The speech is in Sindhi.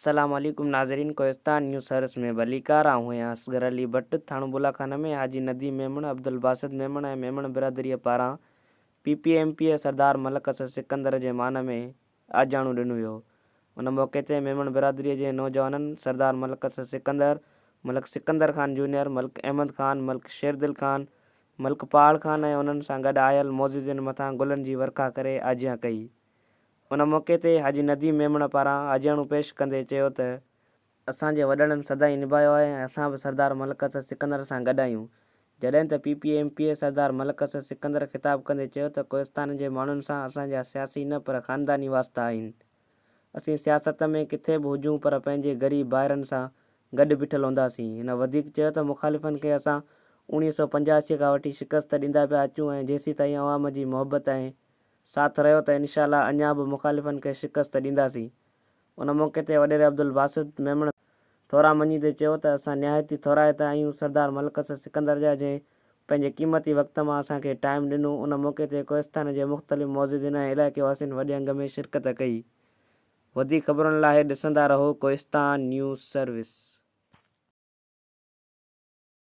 السلام عليڪم ناظرين ڪوهستان نيوز سروس ۾ ڀليڪار آئون آهيان اصغر علي ڀٽ ٿاڻو بولاخانه ۾ حاجي نديم ميمڻ عبدالباسط ميمڻ ۽ ميمڻ برادريء پاران P P M P A Sardar Malik Asad Sikandar جي مان ۾ آجياڻو ڏنو ويو ان موقعي تي ميمڻ برادريء جي نوجوانن سردار ملڪ اسد سڪندر ملڪ سڪندر خان جونيئر ملڪ احمد خان ملڪ شيردل خان ملڪ پهاڙ خان ۽ انهن سان گڏ آيل معززين مٿان گلن جي ورکا ڪري آجيان ڪئي. ان موقعي تي حاجي نديم ميمڻ پاران آجياڻو پيش ڪندي چيو ته، اسان جي وڏڙن سدائين نڀايو آهي ۽ اسان به سردار ملڪ اسد سڪندر سان گڏ آهيون جڏهن ته P P M P A Sardar Malik Asad Sikandar خطاب ڪندي چيو ته ڪوهستان جي ماڻهن سان اسان جا سياسي نه پر خانداني واسطا آهن اسين سياست ۾ ڪٿي به هجون پر پنهنجي غريب ڀائرن سان گڏ بيٺل هونداسين هن وڌيڪ چيو ته مخالفن کي اسان 1985 کان وٺي شڪست ڏيندا پيا اچون ۽ جيسيتائين عوام جي محبت ۽ ساٿ رهيو ته انشاء الله اڃا به مخالفن کي شڪست ڏينداسين. ان موقعي تي وڏيري عبدالباسط ميمڻ ٿورا مڃيندي چيو ته اسان نهايت ئي ٿورائتا آهيون سردار ملڪ اسد سڪندر جا جنهن پنهنجي قيمتي وقت مان اسان کي ٽائيم ڏنو. ان موقعي تي ڪوهستان جي مختلف معززين ۽ علائقي واسين وڏي انگ ۾ شرڪت ڪئي. وڌيڪ خبرن لاء ڏسندا رهو ڪوهستان نيوز سروس.